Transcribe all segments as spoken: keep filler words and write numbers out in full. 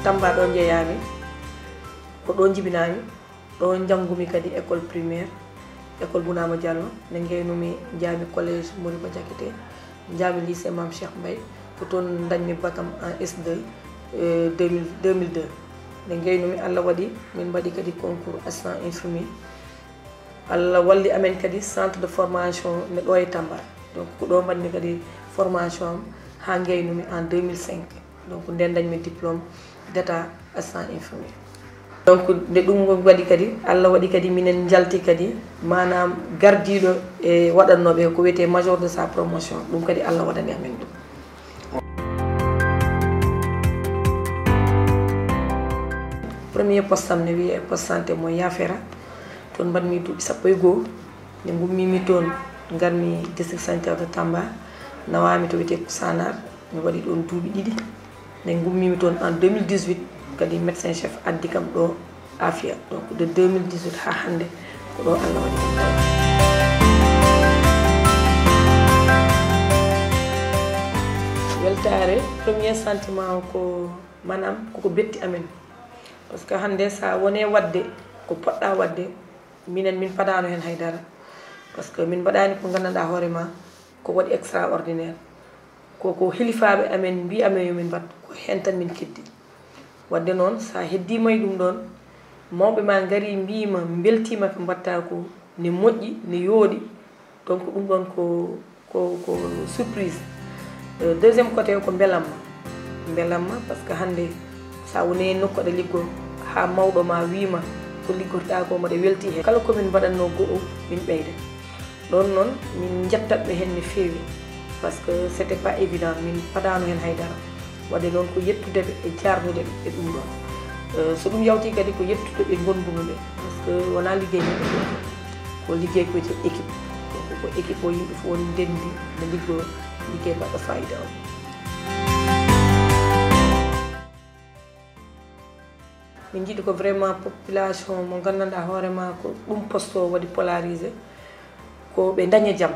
Tamba ɗo njeyaami, ko ɗo njibinaami, ɗo njanngumi kadi école primaire, école Bounama Diallo, nde ngeynumi njaami collège Modibo Diakité, njaami lycée Mame Cheikh Mbaye, ko toon ndañmi bac am en S deux, euh, deux mille, deux mille deux. Nde ngeynumi, Allah waɗi min mbaɗi kadi concours assistant infirmier. Allah walli amen kadi centre de formation ne ɗo e Tamba. Donc ko ɗo mbaɗmi kadi formation am haa ngeynumi en deux mille cinq. Donc nden dañmi diplôme d'état assistant infirmier. Donc nde ɗum waɗi kadi, Allah waɗi kadi minen njalti kadi, maanaam gardiiɗo e waɗannooɓe ko wiyetee major de sa promotion. Ɗum kadi Allah waɗani amen ɗum. Premier poste am ne wiyee poste santé mo Yafeera. Toon mbaɗmi duuɓi sappo e goo. Nde ngummiimi toon, ngarmi district sanitaire de Tamba, nawaami to wiyetee Koussanar, mi waɗi ɗoon duuɓi ɗiɗi. Nde ngummiimi toon en deux mille dix-huit, kadi médecin chef addi kam ɗo Afia. Donc de deux mille dix-huit haa hannde, ko ɗo Allah waɗi kam tawa. Weltaare, premier sentiment o ko, maanaam, koko betti amen. Parce que hannde, so a wonii waɗde ko poɗɗaa waɗde, minen, min padaano heen hay dara. Parce que min mbaɗaani ko nganndanɗaa hoore ma ko waɗi extraordinaire. Ko, ko hilifaaɓe amen mbii amen yo min mbaɗ, ko heen tan min keddi. Waɗde noon, so a heddiima e ɗum ɗoon, mawɓe ma ngarii mbii ma mbeltiima ko mbaɗtaa ko, ne moƴƴi, ne yooɗi. Donc ɗum ɗoon ko, ko, ko surprise. Euh, deuxième côté o ko mbelamma. Mbelamma, parce que hannde so a wonii e nokku aɗa liggoo, haa mawɗo ma wii ma ko liggorɗaa ko, mbaɗa weltii heen. Kala ko min mbaɗatnoo goɗɗo, min ɓeyda. Ɗoon noon, min njettat ɓe heen no feewi, parce que c'était pas évident, min padaano heen hay dara. Waɗde noon ko yettude ɓe e jaarnude ɓe e ɗum ɗoon. Euh, so ɗum yawtii kadi ko yettude ɓe ngondumi ɓe, parce que wonaa liggey neɗɗo gooto, ko liggey ko wiyetee équipe. Donc ko équipe o, yimɓe fof woni ndenndi, ne liggoo liggey baɗɗo faayiida o. Min njiɗi ko vraiment population mo nganndanɗaa hoore ma ko ɗum poste o waɗi polarisé, ko ɓe ndaña jam.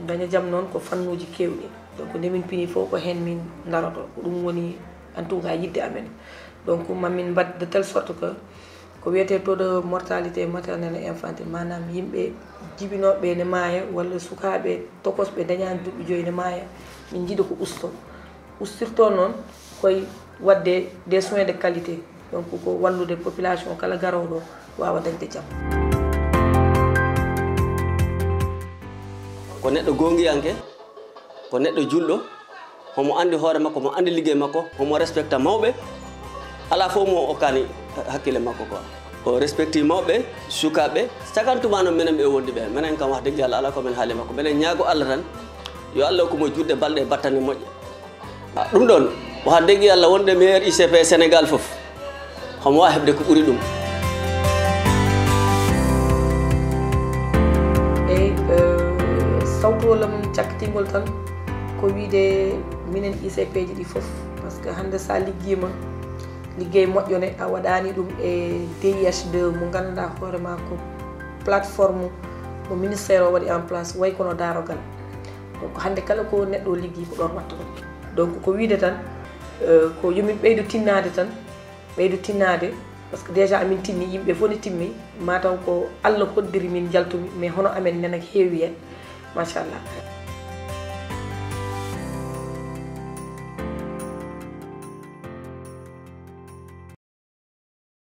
Ndaña jam noon ko fannuuji keewɗi. Donc nde min pini fof ko heen min ndaroto. Ko ɗum woni en tout cas yiɗde amen. Donc ma min mbaɗ de telle sorte que ko wiyetee taux de mortalité maternelle et infantile, maanaam yimɓe jibinooɓe ne maaya walla sukaaɓe tokosɓe ndañaani duuɓi joyi ne maaya, min njiɗi ko ustoo. Ustirtoo noon koye waɗde des soins de qualité, donc ko wallude population kala garooɗo waawa dañde jam. Ko neɗɗo goongiyanke, ko neɗɗo julɗo, homo anndi hoore makko, mo anndi liggey makko, homo respecta mawɓe, alaa fof mo okkaani hakkille makko quoi. O respecti mawɓe, sukaaɓe, cagantuma noon minen ɓe wondi ɓe. Minen kam wax dëgg Yàlla alaa ko min haali makko. Minen ñaago Allah tan, yo Allah hokku mo juutde balɗe e battane moƴƴe. Ah, ɗum ɗoon, wax dëgg Yàlla wonde meilleur I C P Sénégal fof, homo waawi heɓde ko ɓuri ɗum. Eyi, eh, sawtuwol am cakkitingol tan ko wiyde minen I C P ji ɗi fof, parce que hannde so a liggiima, liggey moƴƴo ne, a waɗaani ɗum e D I H deux mo nganndanɗaa hoore ma ko plateforme mo ministère o waɗi en place, way kono daarogal. Donc hannde kala ko neɗɗo o liggii ko ɗoon watta ɗum. Donc ko wiyde tan, eh, ko yo min ɓeydo tinnaade tan, ɓeydo tinnaade, parce que déjà amin tinni, yimɓe fof ne timmi, mataw ko Allah hoddiri min njaltumi, mais hono amen nena heewi heen, machallah.